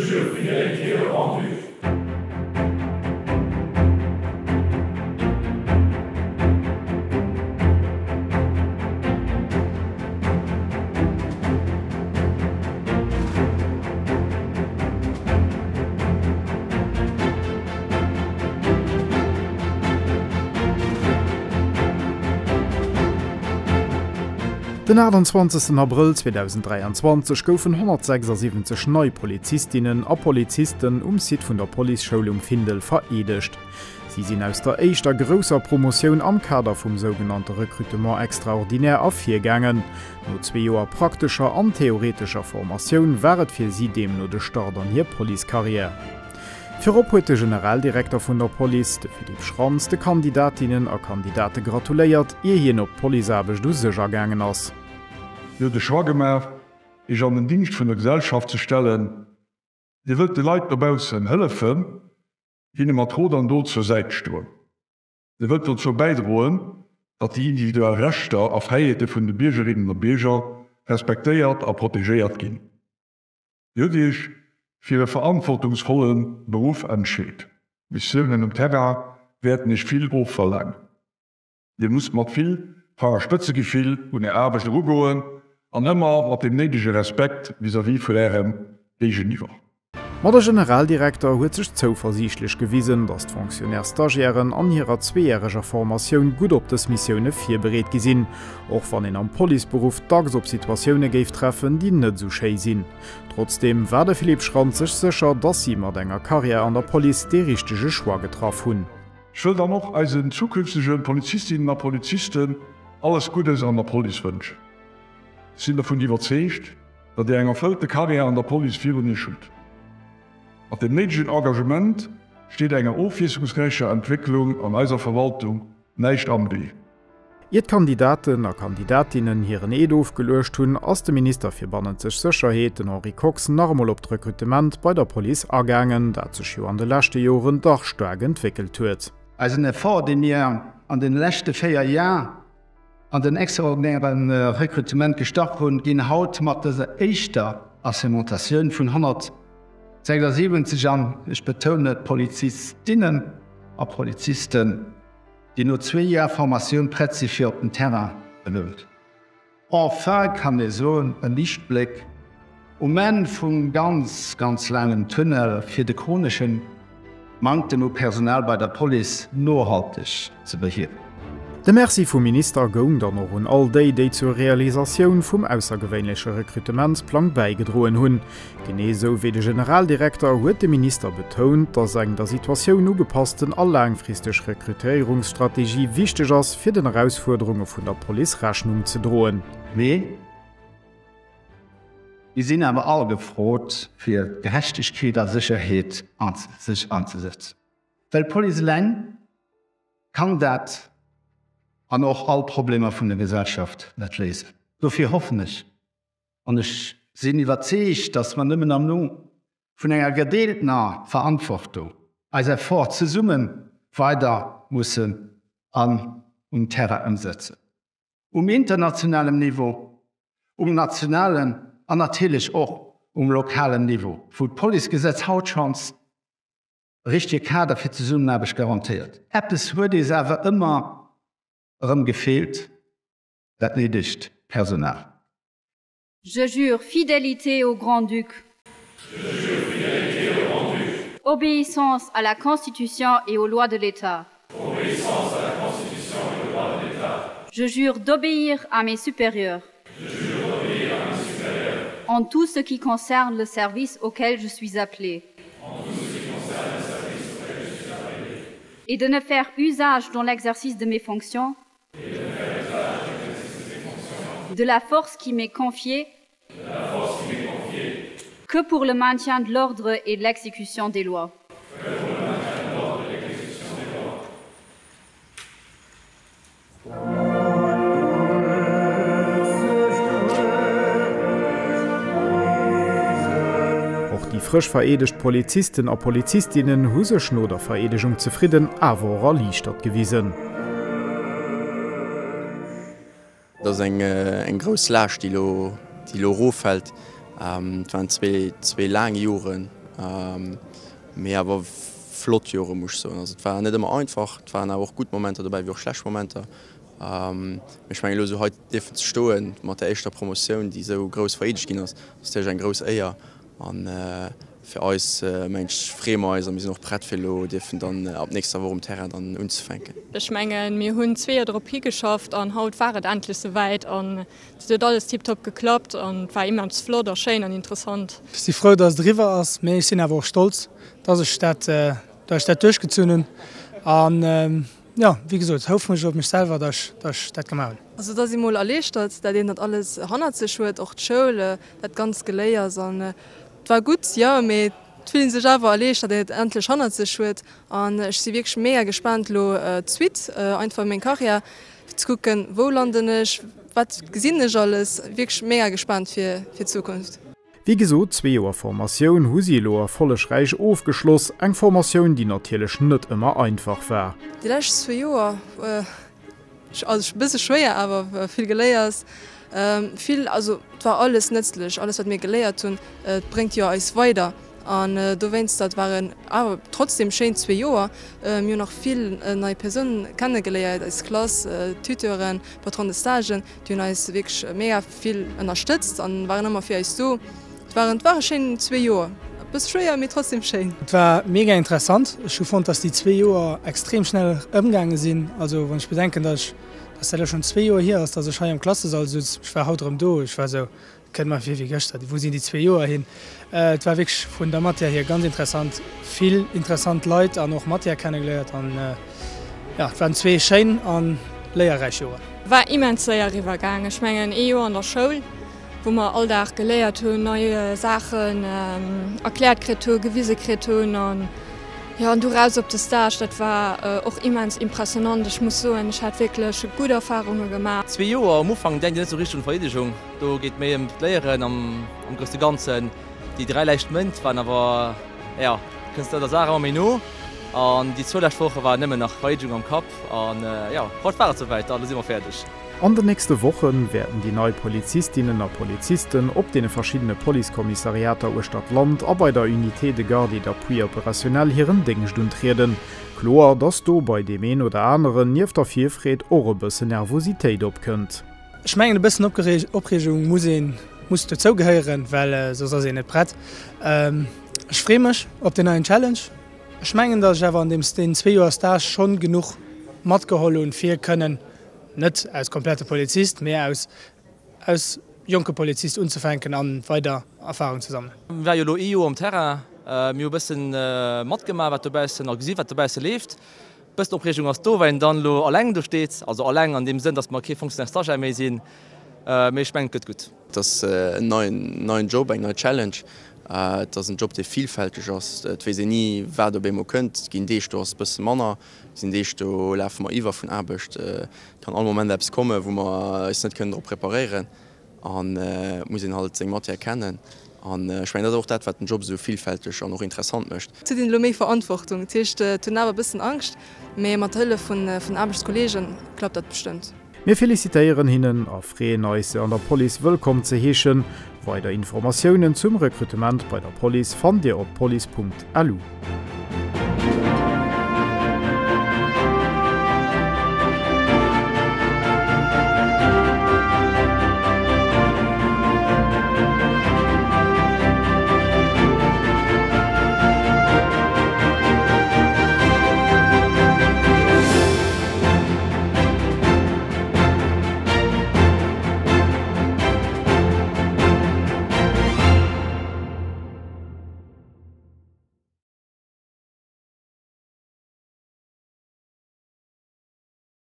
jure fidélité au Grand-Duc. Den 28 Abrëll 2023 goufen 176 nei Polizistinnen a Polizisten um Site vun der Policeschoul um Findel vereedegt. Si sinn aus der éischter grousser Promotioun am Kader vum sougenannte Recrutement extraordinaire ervirgaangen. No zwee Joer praktescher an theoretescher Formatioun war et fir si deemno de Start an hir Policecarrière. Virop huet de Generaldirekter vun der Police, de Philippe Schrantz, de Kandidatinnen a Kandidate gratuléiert, ier hien op d'Policeaarbecht u sech agaangen ass. Dir hutt de Choix gemaach, Iech an den Dingscht vun der Gesellschaft ze stellen. Dir wëllt de Leit dobaussen hëllefen, hinne mat Rot an Dot zur Säit stoen. Dir wëllt dozou bäidroen, datt déi individuell Rechter a Fräiheete vun de Biergerinnen a Bierger respektéiert a protegéiert ginn. Dir hutt Iech fir e verantwortungsvolle Beruff entscheet. D'Missiounen um Terrain wäerten Iech vill ofverlaangen. Dir musst mat vill Fangerspëtzegefill un Är Aarbecht erugoen an ëmmer mat deem néidege Respekt vis-à-vis vun Ärem Géigeniwwer. Ma de Generaldirekter huet sech zouversiichtlech gewisen, datt d'Fonctionnaires-Stagiairen an hirer zweejäreger Formatioun gutt op dës Missioune virbereet gi sinn, och wann een am Policeberuff dacks op Situatioune géif treffen, déi net esou schéi sinn. Trotzdeem war de Philippe Schrantz sech sécher, datt si mat enger Karriär an der Police dee richtege Choix getraff hunn. Ech wëll dann och eisen zukünftege Polizistinnen a Polizisten alles Guddes an der Police wënschen. Ech sinn dervun iwwerzeegt, datt Dir eng erfëllte Karriär an der Police virun Iech hutt. Mat dem néidegen Engagement steet enger ofwiesslungsräicher Entwécklung an eiser Verwaltung näischt am Wee. Ier d'Kandidaten a Kandidatinnen hiren Eed ofgeluecht hunn, ass de Minister fir bannenzeg Sécherheet, den Henri Kox, nach emol op d'Rekrutement bei der Police agaangen, dat sech jo an de leschte Joren dach staark entwéckelt huet. Eisen Effort, dee mir an de leschte 4 Jar an den extraordinäre Rekrutement gestach hunn, ginn haut mat dëser éischter Assermentatioun vun 176, an ech betoune Polizistinnen a Polizisten, déi no zwee Jar Formatioun prett si fir op den Terrain, belount. Enfin kann ee soen, e Liichtbléck um Enn vum ganz, ganz laangen Tunnel, fir de chroneschen Manktem u Personal bei der Police nohalteg ze behiewen. De Merci vum Minister goung dann och un all déi, déi zur Realisatioun vum aussergewéinleche Rekrutementsplang bäigedroen hunn. Genee esou wéi de Generaldirekter huet de Minister betount, datt eng der Situatioun ugepassten a laangfristeg Rekrutéierungsstrategie wichteg ass, fir den Erausfuerderunge vun der Police Rechnung ze droen. Mee mir sinn awer all gefrot, fir Gerechtegkeet a Sécherheet sech anzesetzen, well d'Police eleng kann dat an och all Problemer vun der Gesellschaft net léisen. Dofir hoffen ech an ech sinn iwwerzeegt, dass mer nëmmen am Numm vun enger gedeeltener Verantwortung eis Effort zesumme weider mussen an um Terrain ëmsetzen, um internationalem Niveau, um nationalen an natierlech och um lokalen Niveau, wou d'Policegesetz haut schonns e richtege Kader fir d'Zesummenaarbecht garantéiert. Eppes huet eis awer ëmmer erëm gefeelt, dat néidegt Personal. Je jure fidélité au Grand-Duc. Obéissance à la Constitution et aux lois de l'État. Je jure d'obéir à mes supérieurs. En tout ce qui concerne le service auquel je suis appelé. Et de ne faire usage dans l'exercice de mes fonctions de la force qui m'est confiée que pour le maintien de l'ordre et de l'exécution des lois. Och déi frësch vereedegt Polizisten a Polizistinnen hu sech no der Vereedegung zefridden, awer och erliichtert gewisen. Et ass eng grouss Laascht, déi elo eroffält. Et waren zwee laang Joren. Mee awer flott Jore muss ech soen. Also et war net ëmmer einfach, et waren awer och gutt Momenter dobäi wéi och schlecht Momenter. Mee ech mengen elo esou hei dierfen ze stoen mat der éischter Promotioun déi esou grouss vereedegt ginn ass, ass natierlech eng grouss Éier. An fir eis mengen ech freeë mer eis a mir sinn och prett fir elo dierfen dann ab nächster Woch um Terrain dann unzefänken. Ech mengen mir hunn zwee Joer drop higeschafft an haut war et endlech souwäit an et huet alles tiptop geklappt an et war immens flott a schéin an interessant. Ech si frou, dass et eriwwer ass, mee ech sinn awer och stolz, dass ech dat, dass ech dat duerchgezunn hunn. An jo, wéi gesot, houfreg op mech selwer, dass ech, dass ech dat gemaach hunn. Also et ass ee mol erliichtert, dat een dat alles hannert sech huet, och d'Schoul, dat ganzt Geléiers. An et war gutt, jo, mee et fillt ee sech awer erliichtert, dat een et endlech hannert sech huet. An ech si wierklech mega gespaant elo d'Suite, einfach meng Karriär, fir ze kucken, wou landen ech, wat gesinn ech alles. Wierklech mega gespaant fir d'Zukunft. Wéi gesot, zwee Joer Formatioun hu si elo erfollegräich ofgeschloss. Eng Formatioun, déi natierlech net ëmmer einfach war. Déi lescht zwee Joer, also e bësse schwéier, awer vill geléiert. Vill, also et war alles nëtzlech, alles wat mir geléiert hunn, et bréngt jo eis weider. An dowéinster, et waren awer trotzdem schéin zwee Joer. Mir hunn nach vill nei Persounen kennegeléiert, eis Klass, d'Tuteuren, d'Patronne de Stagen. Déi hunn eis wierklech mega vill ënnerstëtzt an waren ëmmer fir eis do. Et waren, et ware schéin zwee Joer. E bësse schwéier, mee trotzdem schéin. Et war mega interessant. Ech hu fonnt, dass déi zwee Joer extrem schnell ëmgaange sinn. Also wann ech bedenken, dass ech, dass dat elo schonn zwee Joer hier ass, dass ech hei am Klassesall sutz. Ech war haut erëm do, ech war esou, Kënnt mer vir wéi gëschter. Wou sinn déi zwee Joer hin? Et war wierklech vun der Matière hier ganz interessant. Vill interessant Leit an och Matière kennegeléiert an jo, et waren zwee schéin a léierräich Joren. War immens séier eriwwer gaang. Ech mengen ee Joer an der Schoul, wou mer all Dag geléiert hunn, nei Saachen erkläert kritt hunn, gewise kritt hunn an jo an du raus op de Stage, dat war och immens impressionant. Ech muss soen, ech hat wierklech gutt Erfarunge gemaach. Zwee Joer, um Ufank denkt een net sou richteg un d'Verdeedegung. Do geet méi ëm d'Léieren am grousse Ganzen. Déi 3 lescht Méint waren awer, jo, kënns de der Saach ëmmer méi no. An déi zwou lescht Woche war nëmmen nach Vereedegung am Kapp. An jo, haut war et souwäit, a lo si mer fäerdeg. An den nächste Woche wäerten déi nei Polizistinnen a Polizisten op deene verschiddene Policekommissariater uechter d'Land a bei der Unité de garde et d'appui opérationnel hiren Déngscht untrieden. Kloer, dass do bei deem een oder aneren nieft der Virfreed och e bësse Nervositéit opkënnt. Ech mengen e bëssen Opreegung muss een, muss dozou gehéieren, well soss ass een net prett. Ech freeë mech op den neien Challenge. Ech mengen, datt ech awer an deem deenen zwee Joer Stage schonn genuch matgeholl hunn, fir kënnen net als komplette Polizist, mee aus aus jonke Polizist unzefänken an weider Erfahrung ze sammelen. Mir ware jo elo ee Joer um Terrain, mir hu e bëssen matgemaach wat dobaussen a gesi wat dobausse leeft. Bëssen Opreegung ass do, well een dann elo alleng do steet, also alleng an deem Sënn, datt mer kee Fonctionnaire stagiaire méi sinn, mee ech mengen et gëtt gutt. Et ass en neien neien Job, eng nei Challenge. Et ass en Job, dee villfälteg ass. Et weess een ni, wat op eemol kënnt. Et ginn Deeg, do ass e bësse manner, et sinn Deeg, do lafe mer iwwer vun Aarbecht. Et kann all Moment eppes kommen, wou mer eis net kënnen drop preparéieren. An et muss een halt seng Matière kennen. An ech mengen, dat ass och dat, wat den Job esou villfälteg an och interessant mécht. Et huet een elo méi Verantwortung, dat heescht, et hunn awer e bëssen Angscht, mee mat der Hëllef vun den Aarbechtskolleegen klappt dat bestëmmt. Mir felicitéieren hinnen a freeën eis, se an der Police wëllkomm ze heeschen. Weider Informatiounen zum Rekrutement bei der Police fannt Dir op police.lu.